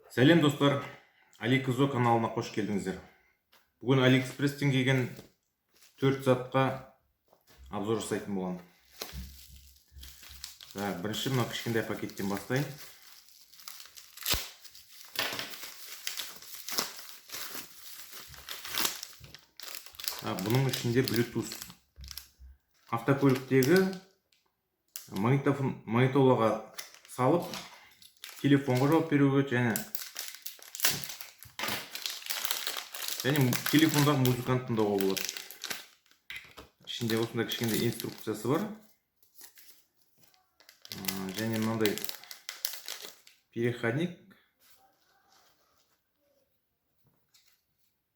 Сәлем, достар! Аликзо каналына қош келдіңіздер. Бүгін Алиэкспресстен келген төрт затқа обзор жасайтын боламын. Так, бірінші мынау кішкентай пакеттен бастайын. Бұның ішінде Bluetooth. Автокөліктегі магнитофон, магнитолаға салып, телефонға жауап беруге және телефондағы музыканы тыңдауға болады. Ішінде осындай кішкентай инструкциясы бар. Және мынандай переходник.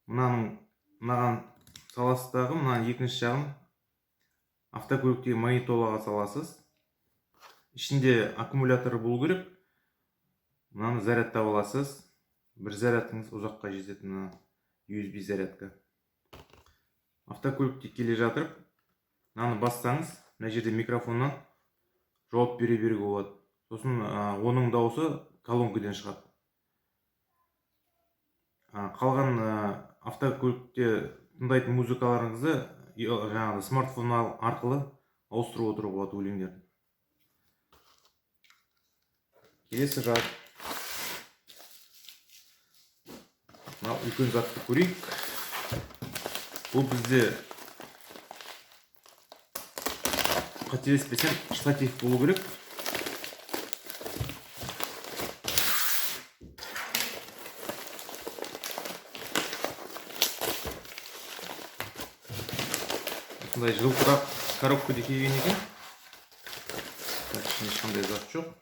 Мынаның мынаған саласыз дағы, мынаның екінші жағын автокөліктегі магнитолаға саласыз. Ішінде аккумуляторы болу керек. Мынаны зарядтап аласыз. Бір зарядыңыз ұзаққа жетеді, мына USB зарядка. Автокөлікте келе жатырып, мынаны бассаңыз, мына жерде микрофоннан жауап бере беруге болады. Сосын оның дауысы колонкадан шығады. Қалған автокөлікте тыңдайтын музыкаларыңызды жаңағы смартфон арқылы ауыстырып отыруға болады өлеңдерді. Келесі зат. Мынау үлкен затты көрейік. Бұл бізде, қателеспесем, штатив болу керек. Осындай жылтырақ коробкада келген екен. Так, ішінде ешқандай зат жоқ.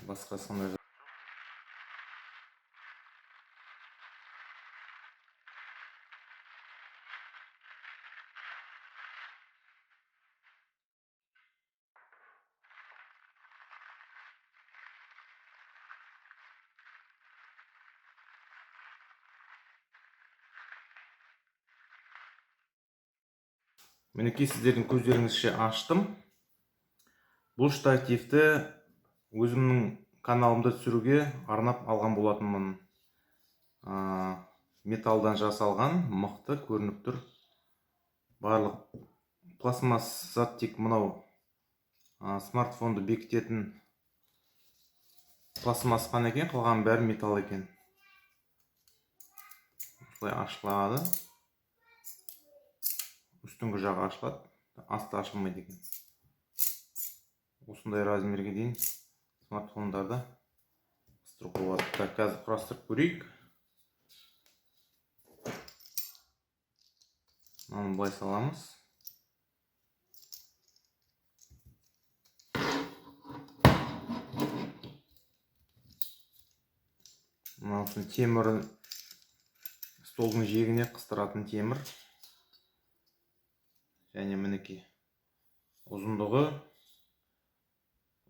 Басқа сондай. Мінекей, сіздердің көздеріңізше аштым. Бұл штативті өзімнің каналымда түсіруге арнап алған болатынмын. Металдан жасалған, мықты көрініп тұр. Барлық пластмасс зат, тек мынау смартфонды бекітетін пластмасс қана екен, қалған бәрі металл екен. Осылай ашылады. Үстіңгі жағы ашылады, асты ашылмайды екен. Осындай размерге дейін смартфондарды қыстыруға болады. Так, қазір құрастырып көрейік. Мынаны былай саламыз. Мынаусын темір, столдың жиегіне қыстыратын темір. Және мінекей ұзындығы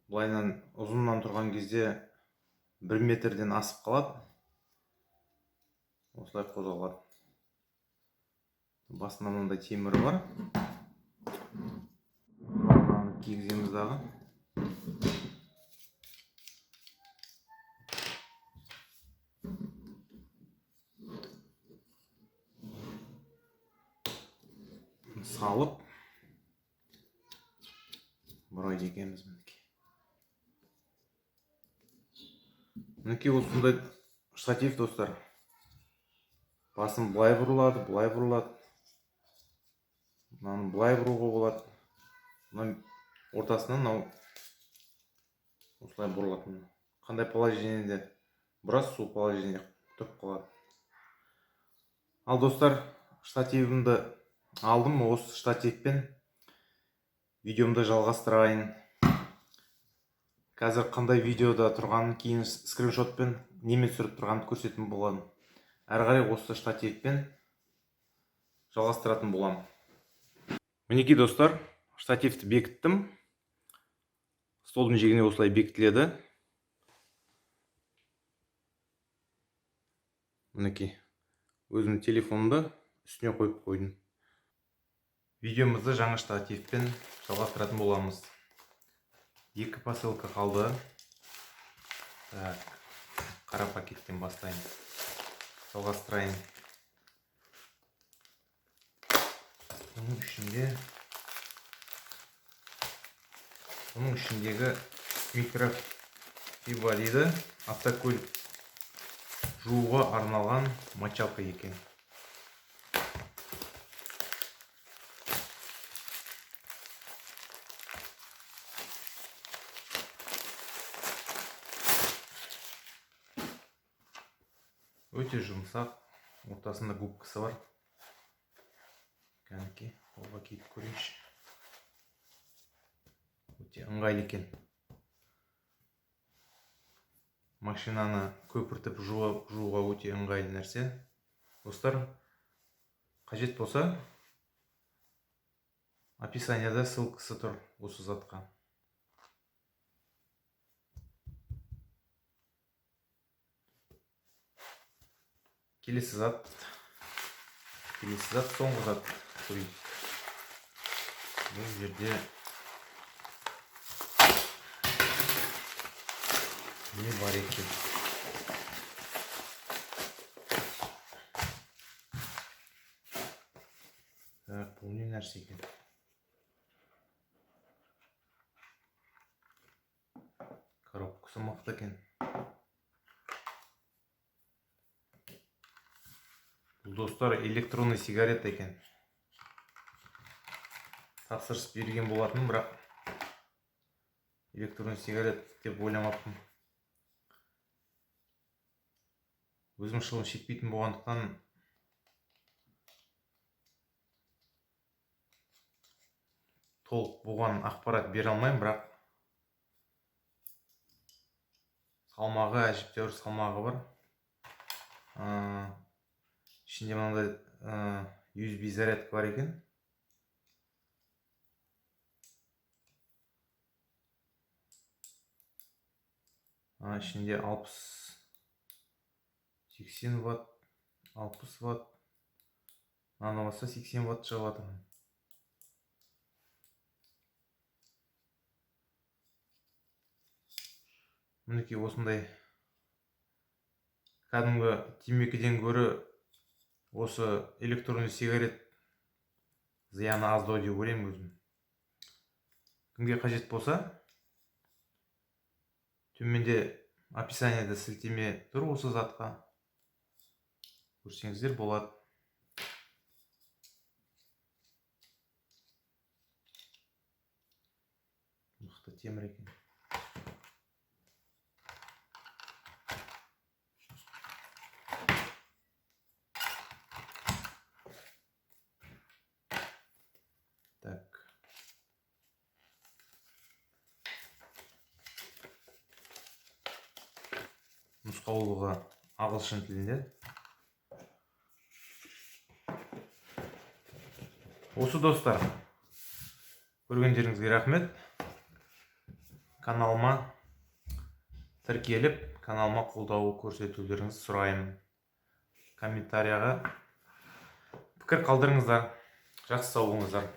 былайынан ұзыннан тұрған кезде 1 метрден асып қалады. Осылай қозғалады. Басында мынандай темірі бар. Мынаны кигіземіз дағы, салып бұрайды екенбіз. Мінекей, мінекей, осындай штатив, достар. Басым былай бұрылады, былай бұрылады. Мынаны былай бұруға болады. Мына ортасынан мынау осылай бұрылады. Қандай положениеде бұрасыз, сол положениеде тұрып қалады. Ал, достар, штативімді алдым. Осы штативпен видеомды жалғастырайын. Қазір қандай видеода тұрғанын кейін скриншотпен, немен түсіріп тұрғанымды көрсететін боламын. Әрі қарай осы штативпен Жалғастыратын боламын. Мінекей, достар, штативті бекіттім. Столдың жиегіне осылай бекітіледі. Мінекей, өзімнің телефонымды үстіне қойып қойдым. Видеомызды жаңа штативпен жалғастыратын боламыз. 2 посылка қалды. Так, қара пакеттен бастайын. Жалғастырайын. Бұның ішіндегі микрофибра дейді, автокөлік жууға арналған мочалка екен. Өте жұмсақ, ортасында губкасы бар. Кәнекей, қолға киіп көрейінші. Өте ыңғайлы екен. Машинаны көпіртіп жууға өте ыңғайлы нәрсе. Достар, қажет болса, описанияда ссылкасы тұр осы затқа. Келесі зат, соңғы зат көрейік. Бұл жерде не бар екен? Так, бұл не нәрсе екен? Коробкасы мықты екен. Бұл, достар, электронный сигарета екен. Тапсырыс берген болатын, бірақ электронный сигарет деп ойламаппын. Өзім шылым шекпейтін болғандықтан толық бұған ақпарат бере алмаймын, бірақ салмағы әжептәуір салмағы бар. Ішінде мынандай USB зарядка бар екен. Ішінде 60-80 ватт, 60 ватт, мынаны басса 80 ватт шығып жатыр. Мінекей осындай кәдімгі темекіден гөрі осы электронный сигарет зияны аздау деп ойлаймын өзім. Кімге қажет болса, төменде описаниеда сілтеме тұр осы затқа. Көрсеңіздер болады. Мықты темір екен. Так. Нұсқаулығы ағылшын тілінде. Осы, достар, көргендеріңізге рахмет. Каналыма тіркеліп, каналыма қолдау көрсетулеріңізді сұраймын. Комментарияға пікір қалдырыңыздар. Жақсы, сау болыңыздар.